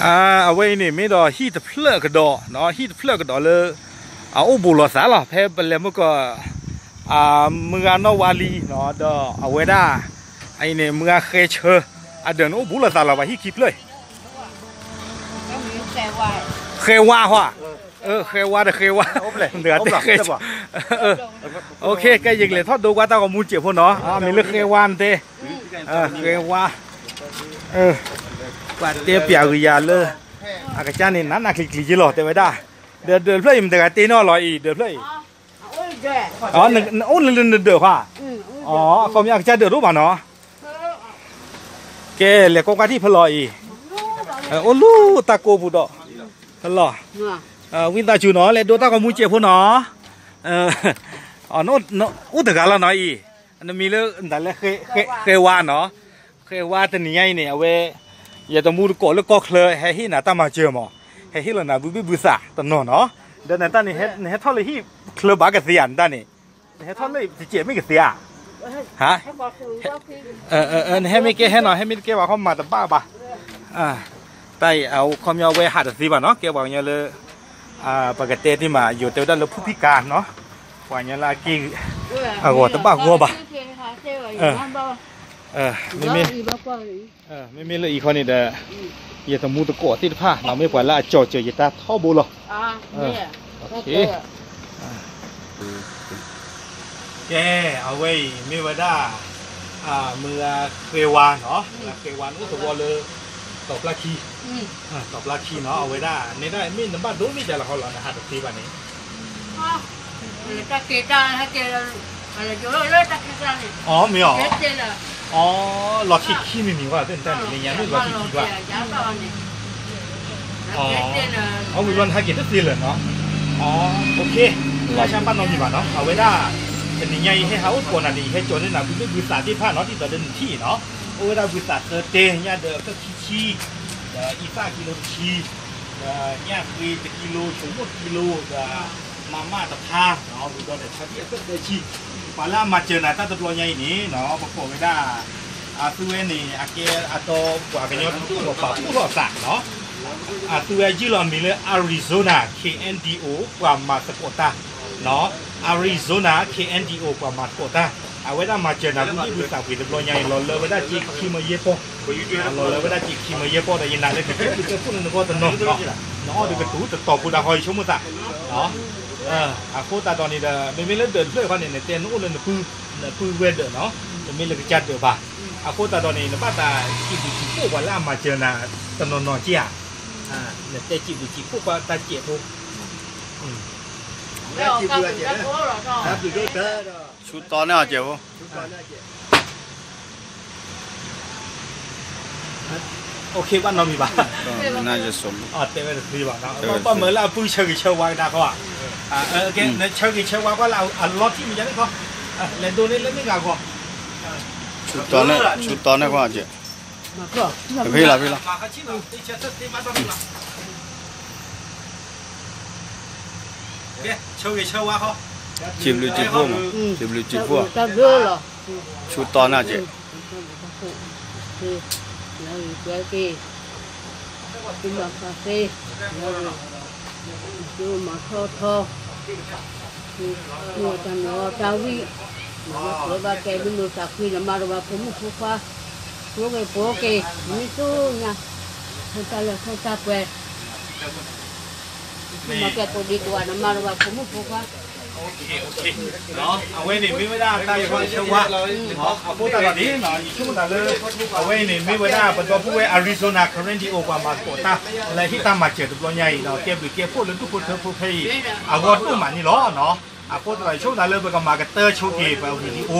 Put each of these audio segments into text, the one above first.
အဝဲအံၤန့ၣ် မ့ၢ်ဒီးဟံၣ်တဖျၢၣ်ကဒီး, ဟံၣ်တဖျၢၣ်ကဒီးလၢ အအိၣ်ဘူးလိာ်သးလီၤ. ဖဲပလဲၤမုၢ်ကီၢ် မုၢ်ဂၤနီၣ်ဝါလံ, ဒီးအဝဲဒၣ် အအံၤန့ၣ် မုၢ်ဂၤဃဲဆၢ အဒၢးန့ၣ်အိၣ်ဘူးလိာ်သးလီၤ. ပှၤဟံၣ်ခံဖျၢၣ်အံၤ ဃဲဝါဟီ, ဃဲဝါဒီးဃဲဝါ, တဂၤတဲဃဲဆၢ, ကဲယကလဲၤထီၣ်ဒိကွၢ်တၢ်ဂီၤမူစဲးဖိနီၤ, မ့ၢ်လၢဃဲဝါနတဲ, ဃဲဝါ, ပှၤတဲပၠးဂုာ်ယၤလၢ အကစၢ်န့ၣ် နးနးကျံၤကျံၤက့လီၤ တဲဝဲဒၣ်, ဒီးဒၢးဖျၢၣ်အံၤ မတဂၤတ့နီၣ်လီၤအံၤ ဒၢးဖျၢၣ်အံၤ, အိၣ်လၢလၢနဒၢးဃီ, အခီပညီအကစၢ်ဒၢးဒိၣ်မးနီၤ, ကဲလဲၤကွၢ်ကွၢ်ထံၣ်ဖဲလီၤအံၤ, အိၣ်လူၤတၢ်ကိးပူၤဒီး, ဖဲလီၤ, ဝံသးစူၤနီၤ လဲၤဒိတၢ်ဂီၤမူစဲးဖိနီၤ, အိၣ်တဂၤလီၤနီၤအံၤ, နမံၤလၢနတၢ်လဲၣ်, ဃဲဝါနီၤ, ဃဲဝါတနံၤညါအံၤန့ၣ် အဝဲ ယတမူတကိးလၢကီၢ်ချၢ ဟဲဟ့ၣ်နၤတၢ်မၤစၢၤမး, ဟဲဟ့ၣ်လီၤနၤဘုဘ့ၣ်ဘုသးတနီၤနီၤ, ဒီးနတၢ်န့ၣ် နဟဲထီၣ်လၢဟံၣ်ချၢဘၣ်ကသ့ဧါ နတၢ်န့ၣ်, နဟဲထီၣ်လၢတစဲးမ့ၢ်ကသ့ဧါ နဟဲမ့ၢ်ကဲဟဲနီၤ ဟဲမ့ၢ်တကဲဘၣ်ခီမၤတဘၣ်ဘၣ်, တၢ်အံၤအခီပညီအဝဲဟးတသ့ဘၣ်နီၤ ကဲပှၤကညီလၢ ပကတဲတ့ၢ်မး ယိၤတဲဝဲဒၣ်လၢဖူဖံကၤနီၤ, ပှၤကညီလၢအက့ၢ်အဂီၤတဘၣ်ဂီၢ်ဘၣ်, မ့မ့ၢ် မ့မ့ၢ်လၢအံၤခီန့ၣ်ဒီး ယတမူတကိးသ့ၣ်တဖၣ်နီၤ မ့ၢ်ပှၤလၢအကၠီၤစၢၤယတၢ်ထီဘိလီၤ, ကဲ အဝဲအံၤမ့ၢ်ဝဲဒၣ် မုၢ်ဂၤဃဲဝါနီၤ, မုၢ်ဂၤဃဲဝါန့ၣ်အိၣ်သဝီလၢ တီၤပျၢ်ခံ, တီၤပျၢ်ခံနီၤ အဝဲဒၣ် နဲဒၣ်မ့ၢ်နဘၣ်ဒိမ့ၢ်ဒ်လဲၣ်ဃီလီၤ နဟးတသ့ဘၣ်န့ၣ် တၢ်က့ၤတၢ်ဟဲက့ၤလီၤ, အီၤမ့ၢ်အီၤ, အီၤ လီၤခံခံမံၤမံၤဝဲ သ့ၣ်နတၢ်န့ၣ် လၢညါမ့ၢ်လီၤခံခံဘၣ်, အီၤ အဝံၤဘျီနဟဲက့ၤတသ့လၢာ်နီၤ, အီၤ ဘၣ်ဆၣ်ဘၣ်နီတမံၤဘၣ်နီၤ အဝဲဒၣ် တနံၤညါအံၤဟဲဟးအိၣ်သကိးနၤန့ၣ် ယဟဲကၠီၤန့ၢ်နၤဘုဘ့ၣ်ဘုသးသ့ၣ်တဖၣ်နီၤ ဒ်သိးဒီးနထံၣ်နီၤ, အိၣ်ဝဲဒၣ်ဘုသးသၢတဲ ညၣ်ဒၢးအဖျၢၣ်ခံဆံ, ဒီးအံသၣ်ကံလိတဆံ, ဒီးညၣ်ဃ့တကံလိ ဆိမိၣ်တကံလိ ဒီး မၤမၣ်တဖၣ်နီၤ ဝံၤဒီးဒီးဆီဒံၣ်အဖျၢၣ်သၢဆံ, ပှၤလၢအမၤစၢၤနၤတၢ်တဘျီညါအံၤန့ၣ်နီၤ ပကိးဝဲဒၣ် အသုဝဲန့ၣ် အကဲအဒီပှၤကညီတဒူၣ်ဒီးပာ်ဖှိၣ်ထီၣ်အသးနီၤ, အသုဝဲယုၢ်လီၤအမံၤလၢ Arizona K N D O ပှၤမၤသကိးတၢ်နီၤ, Arizona K N D O ပှၤမၤသကိးတၢ်, အဝဲဒၣ်မၤစၢၤနၤဘုဘ့ၣ်ဘုသးပှ့ၤတဘျီညါအံၤ လီၤလၢဝဲဒၣ်က့ခံမၢယဲၢ်ပီၢ်, လီၤလၢဝဲဒၣ်က့ခံမၢယဲၢ်ပီၢ်ဒီး ယနာ်လၢကကဲဘျုးကဲဖှိၣ်လၢနဂီၢ်တနီၤနီၤ, နအီၣ်ဒုးကတူၢ်တတီၤဖိဒၣ်ဃီ ယဆိကမိၣ်သး အဃိသတးဒီးန့ၣ်ဒီး မ့မ့ၢ်လၢဒၢးတဖျၢၣ်အံၤခီန့ၣ် နတဲနအိၣ်လၢနပုၢ်ဝဲၢ်ဒၢးနီၤ, တမ့ၢ်လၢကစၢ်ဒၢးဘၣ်, အဃိသတးဒီးန့ၣ် နဘၣ်သးစံးဘျုးစံးဖှိၣ်ပှၤလၢအမၤစၢၤနၤတနီၤနီၤက့ဧါ, နတဲစံးဘျုးစံးဖှိၣ်ပှၤတၢ်စဲးဖိ ဆူတီန့ၣ်အီၤကဲးဖိ, ဘၣ်နီတမံၤဘၣ်, တဲဝဲတသ့ဘၣ်, ဘၣ်မၢလၢအပုၢ်ဆၢဂ့ၤဆၢဝါကဒါဃီဧါ, နဆၢဂ့ၤဆၢဝါကွၢ်လၢအလီၤထံၣ်မံၤဒ်န့ၣ်ခီ, လဲၤဒိးန့ၢ်လၢမ့ၢ်ဂၤဂီၤ, ဆူတီန့ၣ်ဃီကဲး, ဖဲလီၤဖဲလီၤ ဆၢဂ့ၤဆၢဝါ, စံးဘျုးစံးဖှိၣ်မး, စံးဘျုးစံးဖှိၣ်, ဆူတီန့ၣ်ကဲး, သုမၤသးသ့, သုမၤထီထီ, သုမၤတၢ်မ့ၢ်အီၣ်တၢ်ဝံၣ်, မၤဘၣ်ကဲဘၣ်မုာ်သးကွံ နမၤဒီးပှၤဖိမုၣ်ဖိခွါ, ဖိက့ၤဖိက့ၤ, မ့ၢ်ဆူညါ, ဖိတၢ်လၢာ်ဖိတၢ်ပှဲၤ မၤကဲကိးဒံကိးဂၤ နမၤဒီးပှၤဖိမုၣ်ဖိခွါ, အဝဲန့ၣ်မ့ၢ်ဝဲဒၣ်တၢ်ဆၢဂ့ၤဆၢဝါ, အဃိသတးဒီးန့ၣ် ယဆိကမိၣ်သးလၢ အဝဲအံၤန့ၣ် မ့ၢ်ဝဲဒၣ်ပဒီပုၢ်ဝဲၢ် Arizona K N D O ပှၤမၤသကိးတၢ် လၢဟ့ၣ်တၢ်မၤစၢၤတဘျီညါအံၤဒီး ကဲဘျုးကဲဖှိၣ်လၢဒူၣ်ဖိထၢဖိဖဲအံၤ အဂီၢ်ဒိၣ်မးန့ၣ်လီၤ. အဃိသတးဒီး ယဆိကမိၣ်သးလၢပကမၤကတၢၢ်ဆိက့ၤပ video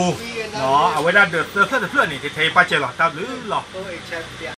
အဝဲဒၣ်ဒီးသၢဖျၢၣ်တဖျၢၣ်န့ၣ် ထဲထဲအံၤပၢ်စၢၤလီၤ တၢ်ဘျုးလီၤ.